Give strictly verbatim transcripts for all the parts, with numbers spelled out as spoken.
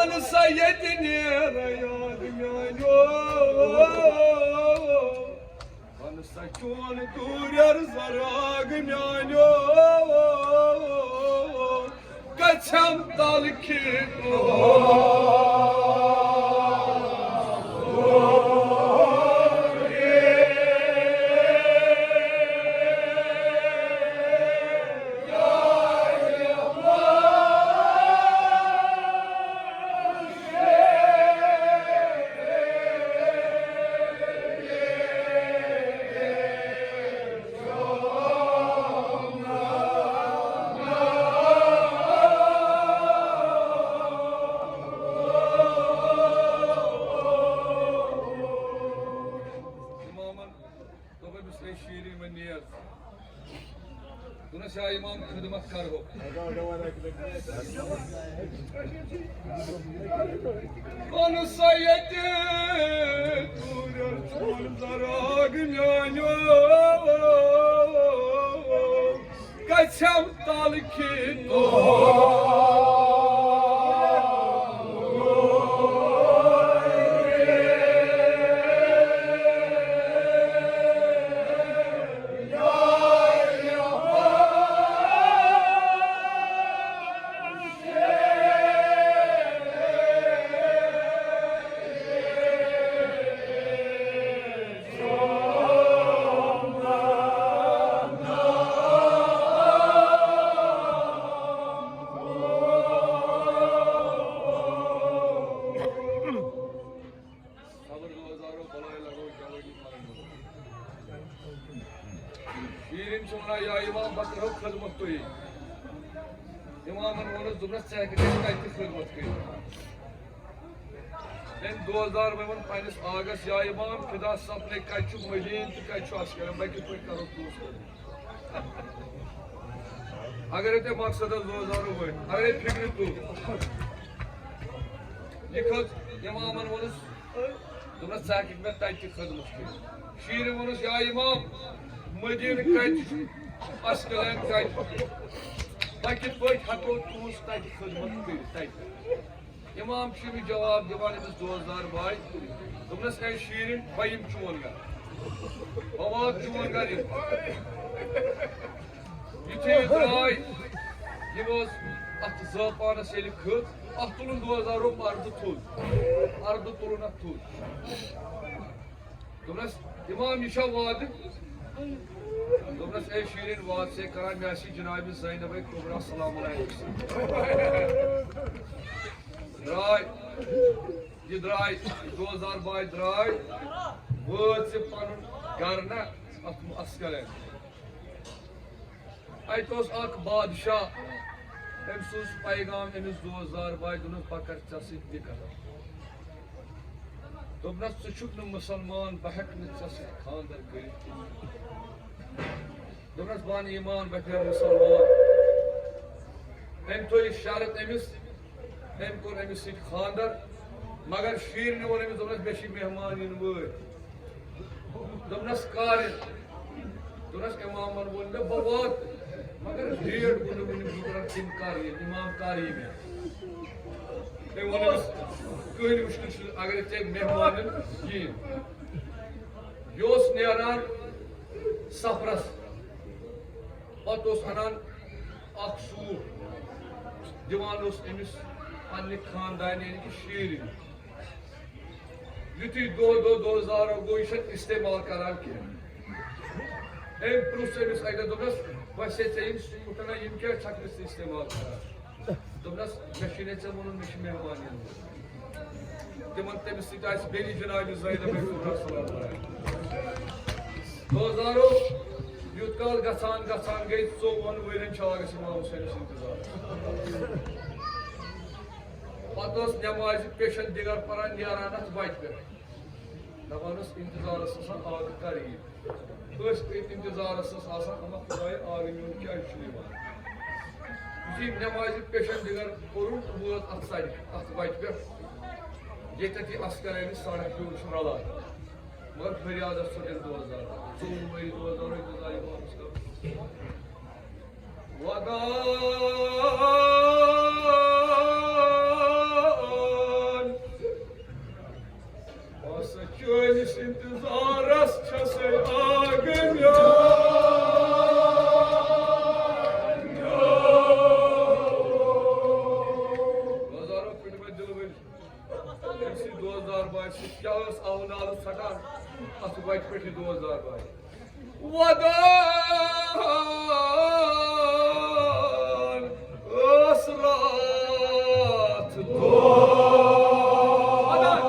وَن سا ییٚتہِ نیرٕ یاد میٛانیو۔ وَن سا چون دوٗرٮ۪ر زَراگ میٛانیو۔ گژھٮ۪م تَلخی۔ اِمامن دوٚپ أمِس، "ہے شیٖرِن، وۄنۍ نیر۔" دوٚپنَس، "یا اِمام، خدمت کرہو۔" وَن سا ییٚتہِ دوٗرٮ۪ر چون زَراگ میٛانیو۔ گژھٮ۪م تَلخی۔ صبر گزارو، بلائے لگو، جلدی مانگو۔ شیرین چھِ وَنان، "یا امام، بہٕ کرو خدمت تُہی۔" امامن ووٚنُس، دوٚپنَس، "ژٕ ہیٚکَکھ اَسہِ کَتہِ تہِ خدمت کٔرِتھ؟" أمۍ دوزدار ووٚن پنٛنِس آغس، "یا امام، فدا سپنے کَتہِ چھُ مدیٖنہٕ تہٕ کَتہِ چھُ عسکرم، بہٕ کِتھ پٲٹھۍ کرو تُہٕنٛز خدمت؟" اگرے ژےٚ مقصدس دوزدارو ؤنۍ، اگرے فکرِ تُل۔ یہِ کھٔژ، امامن ووٚنُس، دوٚپنَس، "ژٕ ہیٚکَکھ مےٚ تَتہِ تہِ خدمت کٔرِتھ۔" شیٖرِ ووٚنُس، "یا امام، مدیٖنہٕ کَتہِ چھُ؟ عسقلان کَتہِ چھُ؟ بہٕ کِتھ پٲٹھۍ ہٮ۪کو تُہٕنٛز تَتہِ خدمت کٔرِتھ تَتہِ؟" امام چھُ أمِس جواب دِوان، أمِس دوستدار باے۔ دوٚپنَس، "اے شیٖرِن، بہٕ یِمہٕ چون گَرٕ۔ بہٕ واتہٕ چون گَرٕ یِمہٕ۔" یُتھُے یہِ درٛاے، یہِ اوس اَتھ زٲپانَس ییٚلہِ کھٔژ، اَتھ تُلُن دوستدارو پَردٕ تھوٚد۔ پَردٕ تُلُن اَتھ تھوٚد۔ دوٚپنَس، "امام، یہِ چھا وعدٕ؟" دوٚپنَس، "اے شیٖرِن، وعدٕ چھے کران، مےٚ آسہِ جناب زینبے کبریٰ سلام علیہا سۭتۍ۔" درٛاے، یہِ درٛاے، دوستدار باے درٛاے، وٲژ یہِ پَنُن گَرٕ نہ اَتھ عسقلانہِ۔ اَتہِ اوس اَکھ بادشاہ، أمۍ سوٗز پیغام أمِس دوستدار باے، دوٚپنَس، "بہٕ کَرٕ ژےٚ سۭتۍ نِکاح۔" دوٚپنَس، "ژٕ چھُکھ نہٕ مُسلمان، بہٕ ہٮ۪کہٕ نہٕ ژےٚ سۭتۍ خانٛدر کٔرِتھ کِہیٖنۍ۔" دوٚپنَس، "بہٕ اَنہٕ ایمان، بہٕ پھیرٕ مُسلمان۔" أمۍ تھوٚو یہِ شرط أمِس، أمۍ کوٚر أمِس سۭتۍ خانٛدر، مگر شیٖرنہِ ووٚن أمِس، دوٚپنَس، "مےٚ چھِ مہمان یِنہٕ وٲلۍ۔" دوٚپنَس، "کر یِن؟" دوٚپنَس، "اِمامَن ووٚن مےٚ بہٕ واتہٕ، مگر ڈیٹ گوٚو نہٕ وُنہِ مُقرر، تِم کر یِن، اِمام کر یِن مےٚ؟" تٔمۍ ووٚن أمِس، "کٕہٕنۍ مُشکِل چھُنہٕ، اگر ژےٚ مہمان یِن، یِن۔" یہِ اوس نیران سفرَس، پَتہٕ اوس اَنان اَکھ سوٗٹ، دِوان اوس أمِس پنٛنہِ خاندانہِ، یعنی کہِ شیٖرِنہِ۔ یُتھُے دۄہ دۄہ دوستدارو گوٚو، یہِ چھَنہٕ استعمال کران کینٛہہ۔ أمۍ پرُژھ أمِس اَکہِ دۄہ، دوٚپنَس، "وۄنۍ چھے ژےٚ یِم سوٗٹ اَنان، یِم کیٛازِ چھَکھ نہٕ ژٕ استعمال کران؟" دوٚپنَس، "مےٚ چھُے نہ ژےٚ ووٚنُن، مےٚ چھِ مہمان یِنہٕ وٲلۍ۔" تِمَن تٔمِس سۭتۍ آسہِ بیٚنہِ جنابِ زینب کبریٰ سلام علیہا۔ دوستدارو، یوٗت کال گژھان گژھان گٔے ژوٚوُہَن ؤرِین چھِ آغس امام حسینَس انتظار۔ پتہٕ اوس نمازِ پیشن دِگر پران، نیران اَتھ وَتہِ پٮ۪ٹھ۔ دَپان اوس، "انتظارس آسان آغہٕ قریب۔" أسۍ أتھۍ انتظارس ٲس آسان، اما خدایا، آغے میون کیازِ چھُنہٕ یِوان؟ یُتھُے نمازِ پیشن دِگر کوٚرُن تہٕ وٲژ اَتھ سڑکہِ، اَتھ وَتہِ پٮ۪ٹھ، ییٚتٮ۪تھ یہِ عسقلانہِ سڑک ہیوٚر چھُ رلان۔ مگر فریادس ژھوٚٹ أمۍ دوستدار، ژوٚوُہ ؤری دوستدار انتظار امامس کرُن۔ وَدَاعًا بایہِ سۭتۍ کیٛاہ ٲس آو نالہٕ ژھٹان؟ اَتھ وَتہِ پٮ۪ٹھ یہِ دوستدار بایہِ۔ وَدان ٲس راتھ دۄہ۔ وَدان۔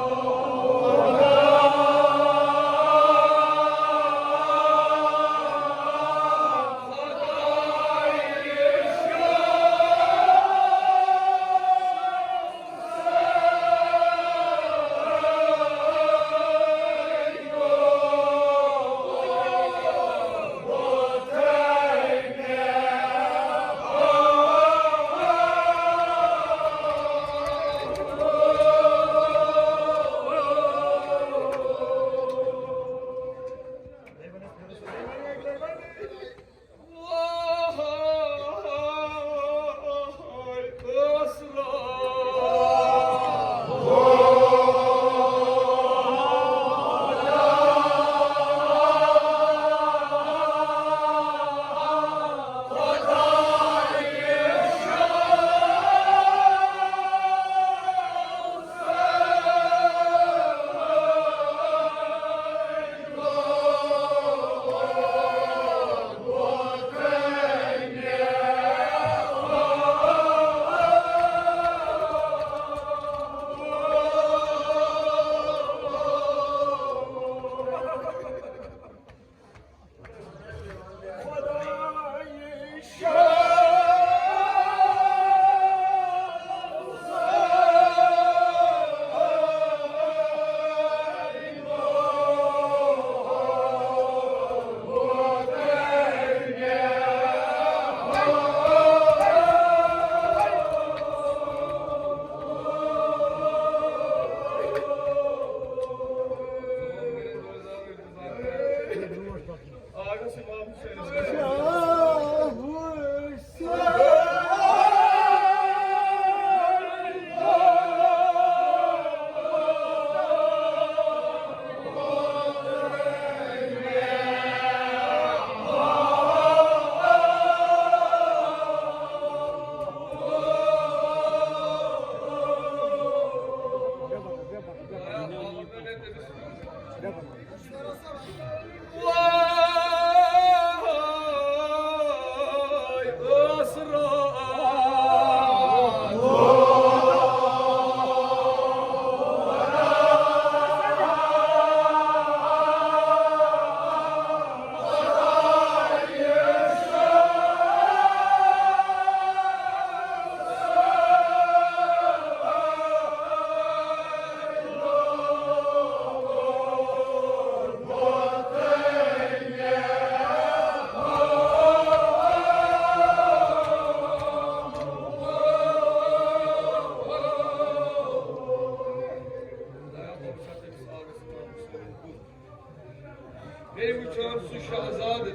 بیٚیہِ وٕچھان سُہ شہزادٕ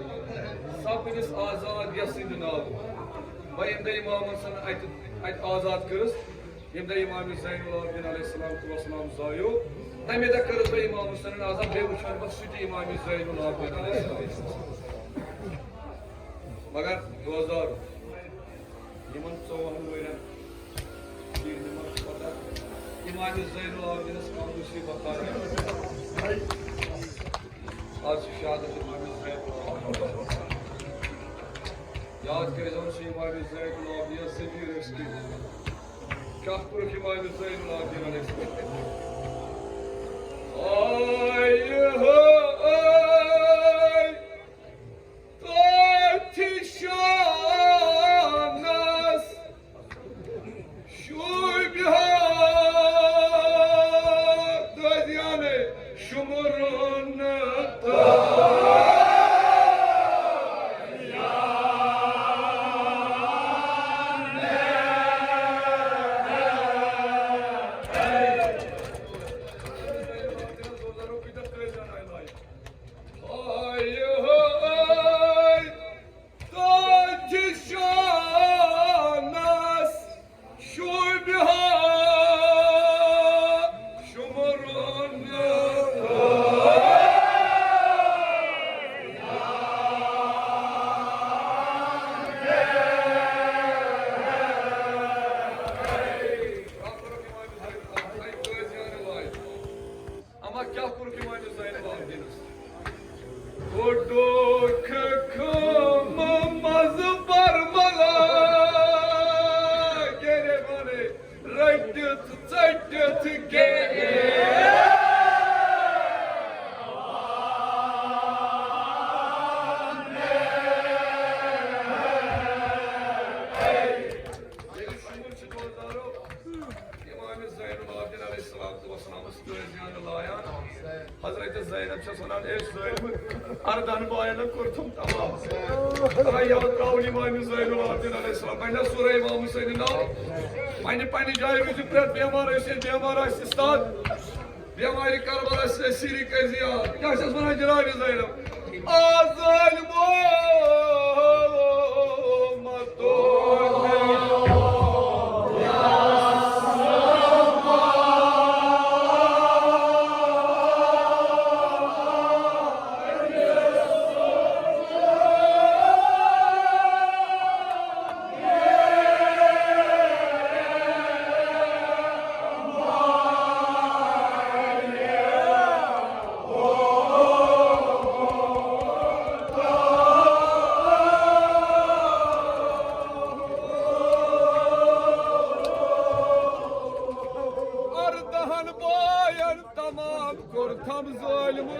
سپدِس آزاد یَس سٕنٛدِ ناوٕ۔ وۄنۍ ییٚمہِ دۄہ اِمام حسن اَتہِ، اَتہِ آزاد کٔرٕس، ییٚمہِ دۄہ اِمام زین العابدین علیہ الصلوۃ والسلام زایو، تَمے دۄہ کٔرٕس بہٕ اِمام حسنن آزاد، بیٚیہِ وٕچھان بہٕ سُہ تہِ اِمام زین العابدین علیہ السلام۔ مگر دوستدار، یِمن ژۄوُہن ؤرین ییٚلہِ نِمَن چھُ پتہ، اِمام زین العابدینَس کم مُصیٖبت آیہِ۔ آز چھِ شہادت اِمام زین العابدین۔ یاد کٔرۍزیون سُہ اِمام زین العابدین ذلیل ٲسۍ کِتھ۔ کیٛاہ کوٚرُکھ اِمام زین العابدین علیہ السلام؟ آے ہو، آے۔ تتھ شانس شوبہِ ہا دٔریانے شمرن۔ کیٛاہ کوٚرُکھ امام زین العابدینس؟ کوٚڈُکھ خٲمہٕ منٛز برملا، گرے ونے رٔٹِتھ ژٔٹِتھ گرے۔ ییٚلہِ شُر چھُ روزدارو، امام زین العابدین علیہ الصلوۃ والسلامس کٲنٛسہِ زیادٕ لایان۔ حضرت زینب چھس ونان، اے زینب، اردہن باین کوٚرتھم تمام۔ ترا یاد تراوُن امام زین العابدین علیہ السلام۔ بنہ سورہ امام حسین ناو۔ پننہِ پننہِ جایہِ روٗزِو پرٛٮ۪تھ بیمار ٲسِتھ، بیمار آسہِ استاد۔ بیمارِ کربلا سۭتۍ سیٖری کٔرۍ زِ یاد۔ کیٛاہ چھَس وَنان جناب زینب؟ آ ظٲلمو، مَتو مےٚ۔ اردہن باین تمام کوٚرتھم ظٲلمو۔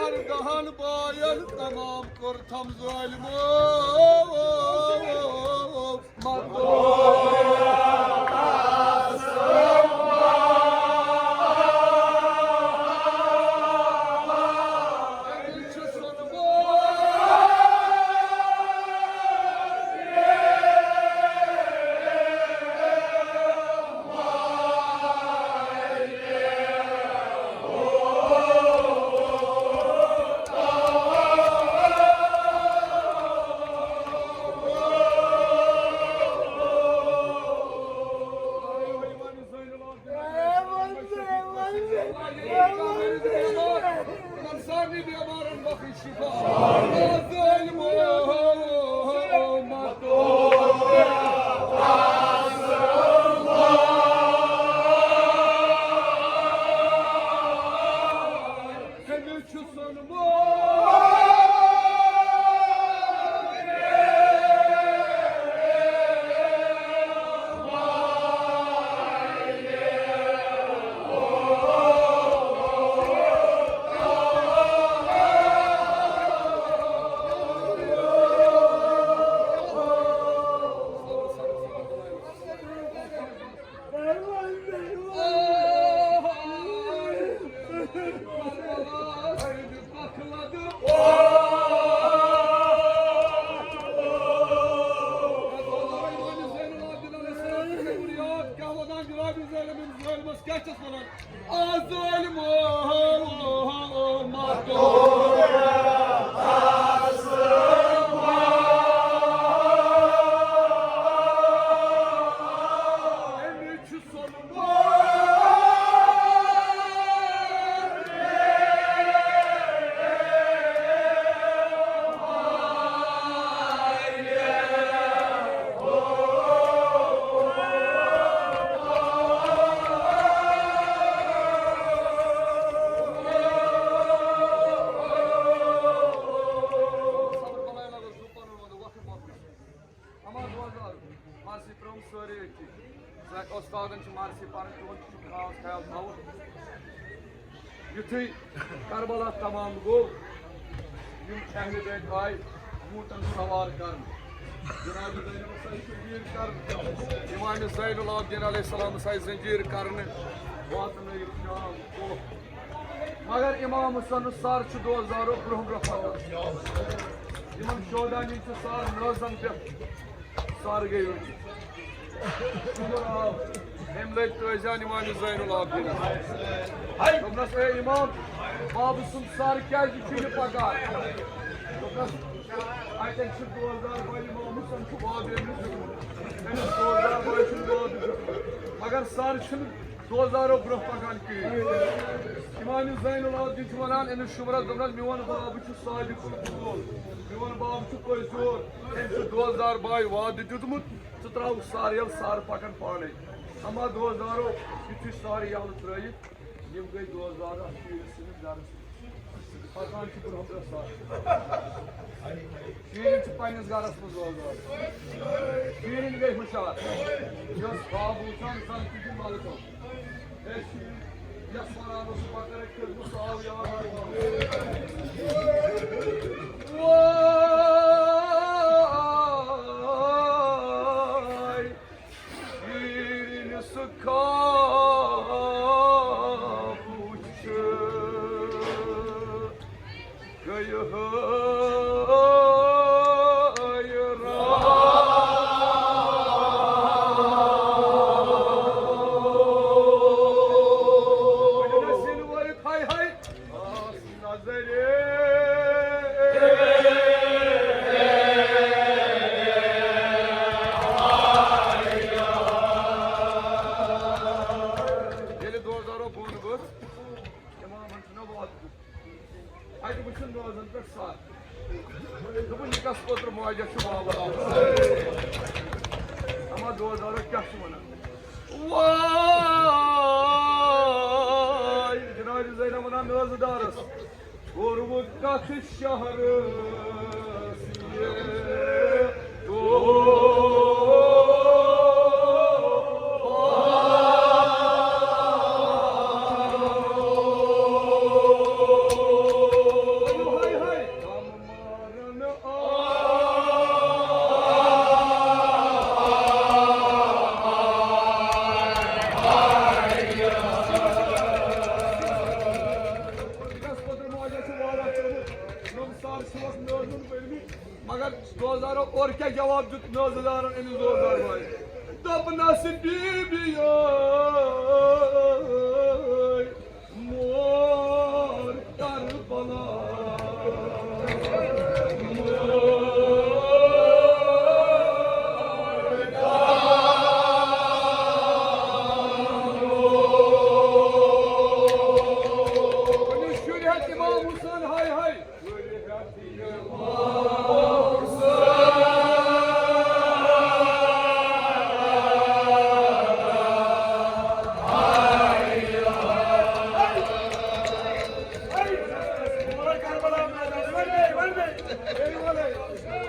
اردہن باین تمام کوٚرتھم ظٲلمو۔ سٲری أتھی۔ زَن اُستادَن چھِ مرثی پَرٕنۍ، تِہُنٛد تہِ چھُ خاص خیال تھاوُن۔ یُتھُے کربلا تمام گوٚو، یِم اہلِ بیت آے ووٗٹَن سوار کرنہٕ۔ جناب زینب آے زنجیٖر کرنہٕ۔ امام زین العابدین علیہ السلام آے زنجیٖر کرنہٕ۔ واتنٲیِکھ شام دۄہ۔ مگر امام حسن سر چھُ دوزارو برونٛہہ برونٛہہ پکان۔ یِمن شہدا نِش چھُ سر نٲزن پٮ۪ٹھ۔ سر گٔے رُکِتھ۔ شُکر آو۔ أمۍ لٔگۍ تٲذیان امام زین العابدین۔ دوٚپنَس، "اے امام، بابہٕ سُنٛد سر کیٛازِ چھُ یہِ پکان؟" دوٚپنَس، "اَتٮ۪ن چھُ دوزار بھاے امام حسن چھُ وعدٕ أمِس دیُتمُت۔ أمِس دوزار بھاے چھُنہٕ وعدٕ دیُتمُت۔ مگر سر چھُنہٕ دوزارو برونٛہہ پکان کِہیٖنۍ۔" امام زین العابدین چھُ وَنان أمِس شُمرس، دوٚپنَس، "میون بابہٕ چھُ صادق القول، میون بابہٕ چھُ پٔزیور، أمۍ چھُ دوزار بھاے وعدٕ دیُتمُت، ژٕ ترٛاوُکھ سر یَلہٕ، سر پَکَن پانَے۔" اما دوزارو یُتھُے سر یَلہٕ ترٛٲیِکھ، یِم گٔے دوزار اَتھ شیٖرِس سۭتۍ گَرَس منٛز۔ پَکان چھِ برونٛہہ برونٛہہ سر۔ شیٖرِن چھِ پنٛنِس گَرَس منٛز روزان۔ شیٖرِن گٔے ہُشار۔ یہِ ٲس خواب وٕچھان، زَن تہِ چھِ مَلکَم۔ اے شیٖرِن، یَتھ وَنان اوسُس بہٕ کَرَے کھٔژمٕژ، سُہ آو یاد۔ وٲے، شیٖرِن سُہ خواب وٕچھِتھ گٔیہِ حٲران۔ وۄنۍ ٲسِن وٲیِتھ ہاے ہاے۔ نظرِ۔ ییٚلہِ دوزارو بۄن ؤژھ، امامن چھُنہ وعدٕ دیُتمُت۔ اَتہِ وٕچھُن نوزن پٮ۪ٹھ سر۔ دوٚپُن، "یہِ کس پوترٕ ماجہ چھُ واوٕ آمُت؟" اما دوزارو کیٛاہ چھُ وَنان؟ وٲے، جناب زینب وَنان نوزٕ دارس، کوٚروٕ کتھ شہرس یہِ دۄہ؟ ہاے ہاے۔ مگر دوزارو اورٕ کیٛاہ جواب دیُت نٲزٕ دارن أمِس دوزار بھاے؟ دوٚپنس، بی بی ٲے، مور کربلا۔ شُرۍ ہٮ۪تھ امام حسین، ہاے ہاے۔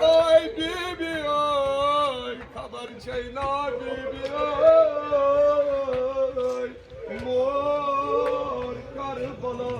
آے بی بی آے، خبر چھے نا بی بی آے، مور کربلا۔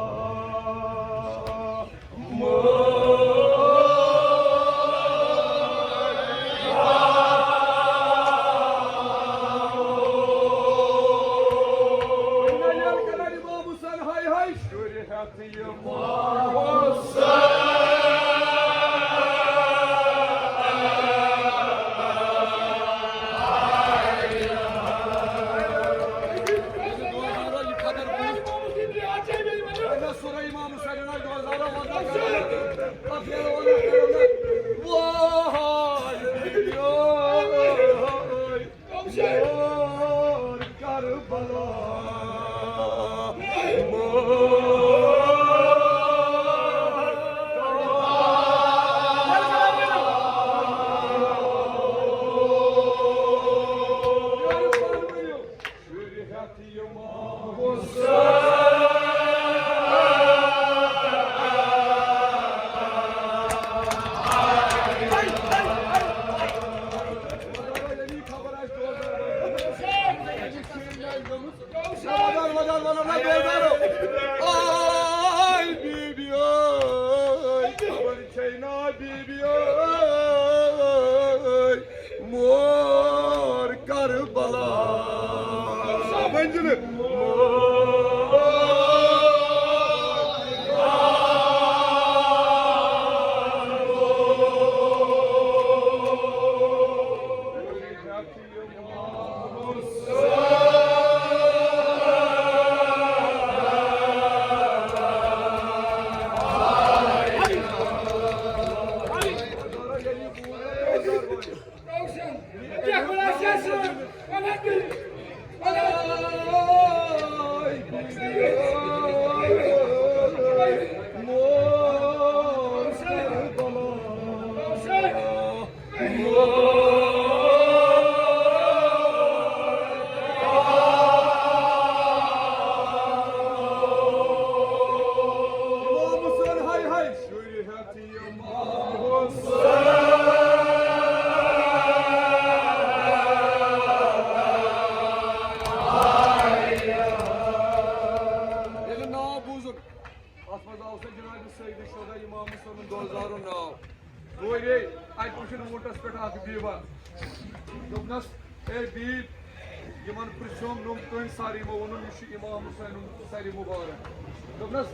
روشن، کیٛاہ خۄدا چھِ اَسہِ سۭتۍ؟ وَلہٕ حظ، وَلہٕ حظ۔ روشن، روشن۔ امام حسین، ہاے ہاے، شُرۍ ہٮ۪تھ امام حسین۔ ییٚلہِ ناو بوٗزُکھ، اتھ منٛز آو سا جناب سید شہدا امام حسین دۄہ زارُن ناو۔ گوٚو یے، اتہِ وٕچھُن ووٹس پٮ۪ٹھ اکھ بیٖبا۔ دوٚپنس، اے بیٖب، یِمن پرٛژھیوم نوٚم کٲنٛسہِ سر، یِمو ووٚنُن، یہِ چھُ امام حسین ہُنٛد سر مُبارک۔ دوٚپنس،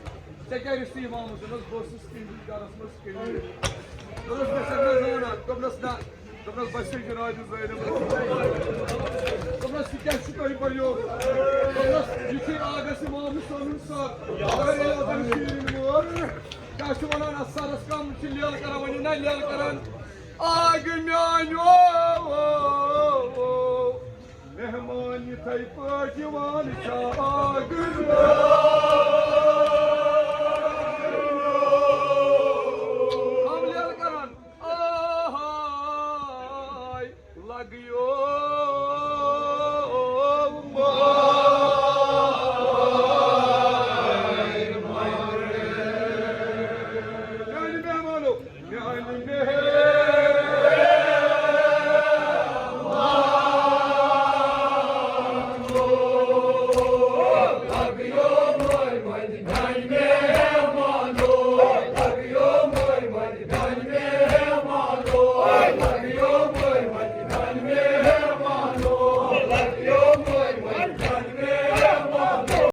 ژےٚ کیٛاہ رِشتہٕ امام حسینس؟ بہٕ اوسُس تِہنٛدِس گرس منٛز کِہیٖنۍ۔ دوٚپنس، مےٚ چھَکھ نہٕ زانان۔ دوٚپنس، نہ۔ دوٚپنس، بس یہِ جناب زینب۔ دوٚپنس، یہِ کیٛاہ چھُ تۄہہِ پَریو؟ دوٚپنس، یہِ چھُے آگس امام حسین ہُنٛد سر۔ اگر یہِ اوتن شیٖرِن وول، کیٛاہ چھُ وَنان اَتھ سَرَس؟ کَم چھِ لیل کَران، ؤنِو نا لیل کَران۔ آگہٕ میٛانیو مہمان یِتھَے پٲٹھۍ یِوان چھا آگہٕ میٛانیو۔ کَم لیل کَران۔ آہاے لَگیو